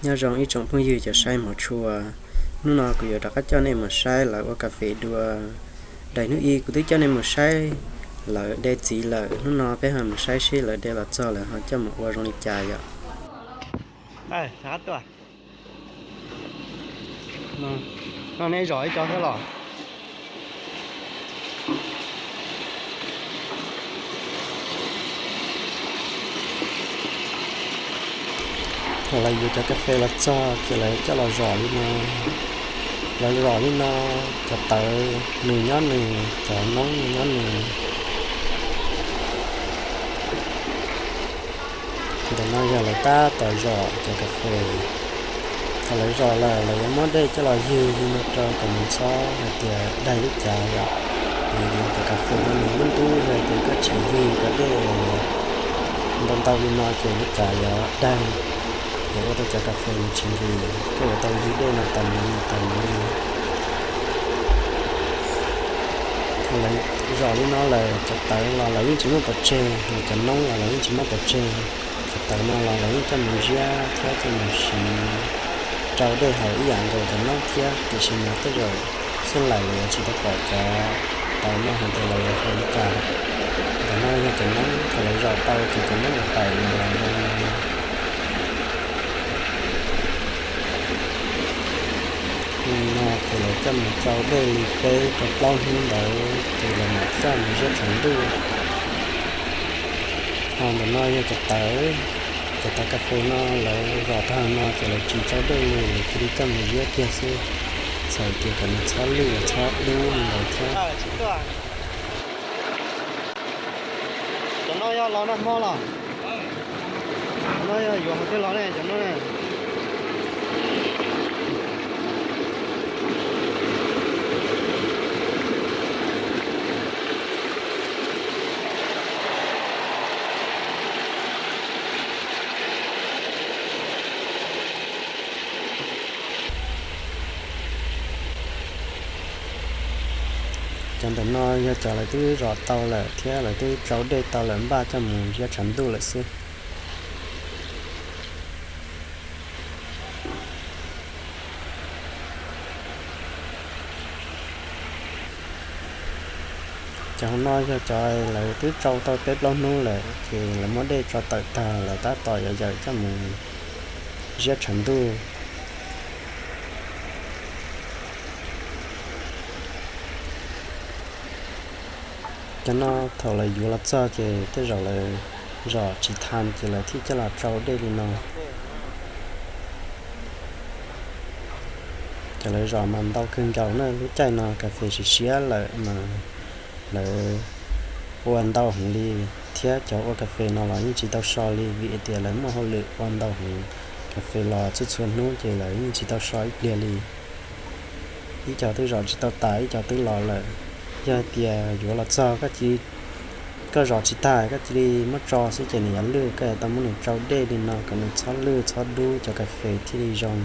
Nyob zoo ib tsoom phooj ywg cov saib hmov tshua, hnub no kuv yuav rov qab coj nej mus saib lawv ua kas fes dua. Daim hnub i kuv twb coj nej mus saib lawv de txiv lawm, hnub no peb ho mus saib seb lawv de los txog lawv ho coj mus ua zoo li cas yom. No nej zom ib co thiab los? Thaum lawv yuav cov kas fes los txog ces lawv coj los zom li no. Lawv zom li no, cov tawv nws nyob nws, cov noob nws nyob nws. Ntawm no yog lawv tab tom zom cov kas fes. Thaum lawv zom lawm lawv yuav muab dej coj los ywg li no rau kom nws txhob hais tias daig lub cav yom. Vim tias cov kas fes no nws lub ntub, yog hais tias koj tsis ywg cov dej ntau ntau li no ces lub cav yuav daig, yuav ua rau cov kas fes nws tsis nqis. Koj yuav tau ywg dej no tas mus li tas mus li. Thaum lawv zom li no lawm cov tawv los lawv yeej tsis muaj pov tseg, cov noob los lawv yeej tsis muaj pov tseg. Cov tawv no los lawv yeej coj mus ziab thiab coj mus siv rau dej haus ib yam nkaus cov noob thiab, tiam sis mas tej zaum xyoo lawm lawv yuav tsis tau pom cov tawv no hais tias lawv yuav haus li cas. Ntawm no yog cov noob, thaum lawv zom tau ces cov noob uas pais no los zoo li no. No ces lawv coj mus tsau dej li peb rau plaub hnub ntawd ces lawv mam coj mus ziab tshav ntuj. Ho ntawm no yog cov tawv, cov tawv kas fes no lawv zom tag no ces lawv tsis tsau dej li, lawv cia li coj mus ziab kiag xwb, txhawm tias kom nws txhob lwj los txhob dub li ntawd thiab. Cov no yog los noj hmo los? Cov no yog yuav hauv twg los ne cov no ne? Cov ntawm no yog cov lawv twb zom tau lawm thiab lawv twb tsau dej tau lawm, npaj coj mus ziab tshav ntuj lawm xwb. Cov hauv no yog cov lawv twb tsau tau peb plaub hnub lawm ces lawv muab dej tso tawm tag, lawv tab tom yuav yawm coj mus ziab tshav ntuj. Cov no thaum lawv yuav los txog ces tej zaum lawv zom tsis tas ces lawv thiaj coj los tsau dej li no. Cov lawv zom mas ntau kawg nkaus na, lub caij no kas fes siav siav lawm mas lawv ua ntau heev li, thiab cov ua kas fes no los yeej tsis tau so li vim tias lawv muaj hauj lwm ua ntau heev. Kas fes los txhua txhua hnub ces lawv yeej tsis tau so ib pliag li. Ib co twb zom tsis tau tas, ib co twb los lawm. Yog hais tias yuav los txog koj zom tsis tag koj cia li muab tso xwb ces nws yuav lwj, koj yuav tau muab nws tsau dej li no kom nws txhob lwj txhob dub cov kas fes thiaj li zoo.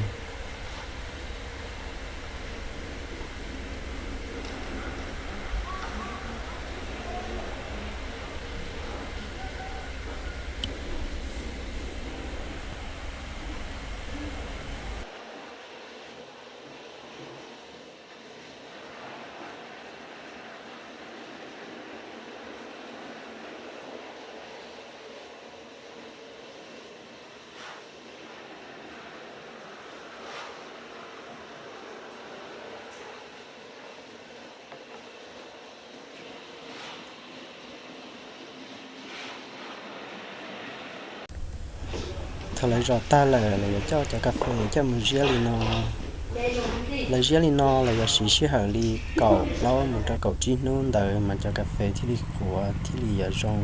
Thaum lawv zom tag lawm lawv yuav coj cov kas fes coj mus ziab li no. Lawv ziab li no lawv yuav siv sij hawm li kaum plaub mus rau kaum tsib hnub ntawd mas cov kas fes thiaj li qhuav thiaj li yuav zoo.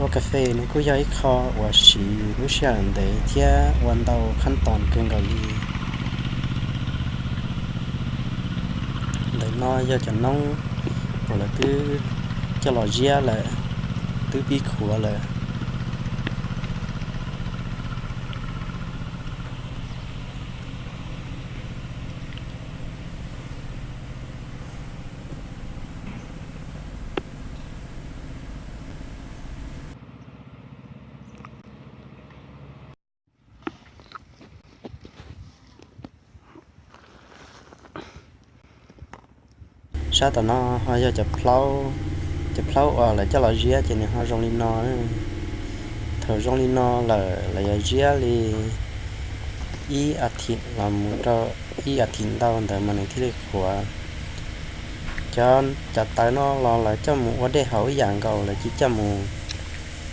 Ua kas fes nws kuj yog ib qho uas siv lub sij hawm ntev thiab ua ntau qhab toos kawg nkaus li. Ntawm no yog cov noob uas lawv twb coj los ziab lawm, twb pib qhuav lawm. Sab tom no ho yog cov plaub uas lawv coj los ziab ces nws ho zoo li no. Thaum zoo li no lawm lawv yuav ziab li ib a thim los mus rau ib a thim ntau ntawd mas nws thiaj li qhuav. Cov, cov tawv no los lawv coj mus ua dej haus ib yam nkaus, lawv cia li coj mus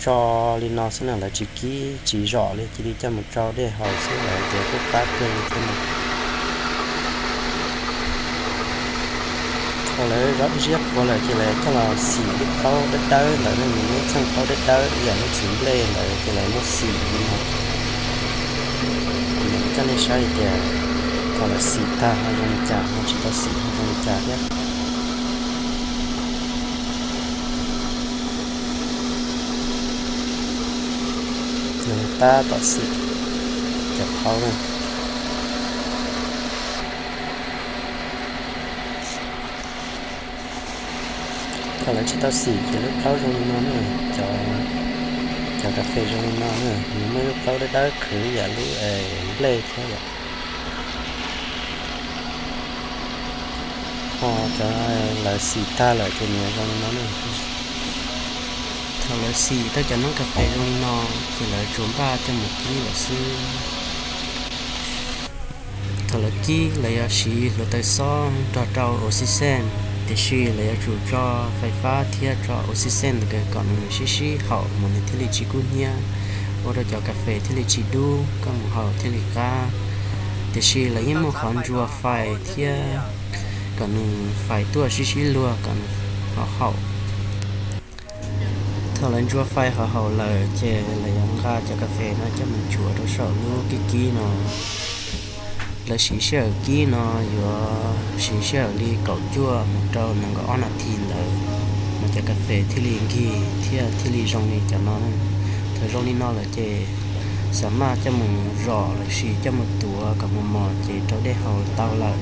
tso li no xwb na, lawv tsis kib tsis zom li, cia li coj mus tso dej haus xwb, lawv tias kuj qab kawg li thiab no. Thaum lawv ziab qhuav lawm ces lawv coj los xim lub plaub dawb dawb ntawd, nws muaj ib txheej plaub dawb dawb ib yam lub txiv nplej ntawd ces lawv muab xim li no. Coj nej saib tias thaum lawv xim tag ho zoo li cas, ho tsis tau xim ho zoo li cas thiab. Tab tom xim cov plaub na. Thaum lawv tsis tau xim ces lub plaub zoo li no na, cov, cov kas fes zoo li no na, nws muaj ib lub plaub dawb dawb khwv yam lub nplej thiab yom. Ho cov lawv xim tag lawm ces nws zoo li no na. Thaum lawv xim tau cov noob kas fes zoo li no ces lawv tsuas npaj coj mus kib lawm xwb. Thaum lawv kib lawv yuav siv hluav taws xob nrog rau oxygen, tiam sis lawv yuav tsum tso fais fab thiab tso oxygen ntawd kom nws sib sib haum mas nws thiaj li tsis kub hnyiab, ua rau cov kas fes thiaj li tsis dub, koj mus haus thiaj li qab. Tiam sis lawv yeej muaj qhov ntsuas fais thiab kom nws fais tuaj sib sib luag kom nws ho haum. Thaum lawv ntsuas fais ho haum lawm ces lawv yuav nqa cov kas fes no coj mus nchuav rau saum lub kib kib no. Lawv siv sij hawm kib no yuav siv sij hawm li kaum cuaj mus rau nees nkaum ob nas this ntawd, mas cov kas fes thiaj li nkig thiab thiaj li zoo li cov no. Thaum zoo li no lawm ces xam maj coj mus zom los sis coj mus tuav kom mos mos ces rau dej haus tau lawm.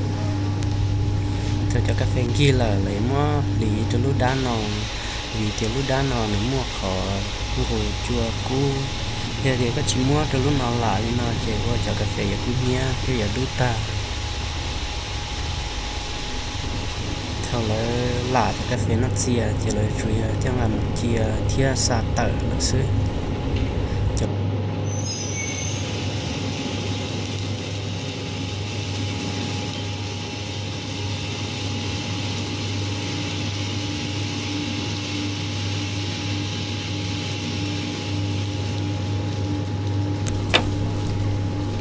Thaum cov kas fes nkig lawm lawv yuav muab hliv rau lub dab no, vim tias lub dab no nws muaj qhov nqus cua kub. Yog tias koj tsis muab rau lub no lam li no ces ua cov kas fes yuav kub hnyiab thiab yuav dub tag. Thaum lawv lam cov kas fes no txias ces lawv tsuas yog coj nqa mus cia thiab xa tawm lawm xwb.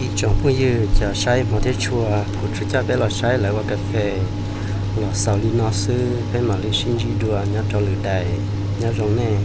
Ib tsoom phooj ywg cov saib hmov thiab tshua, kuv tsuas coj peb los saib lawv ua kas fes los xaus li no xwb, peb mam li sib ntsib dua nyob rau lwm daim. Nyob zoo nej.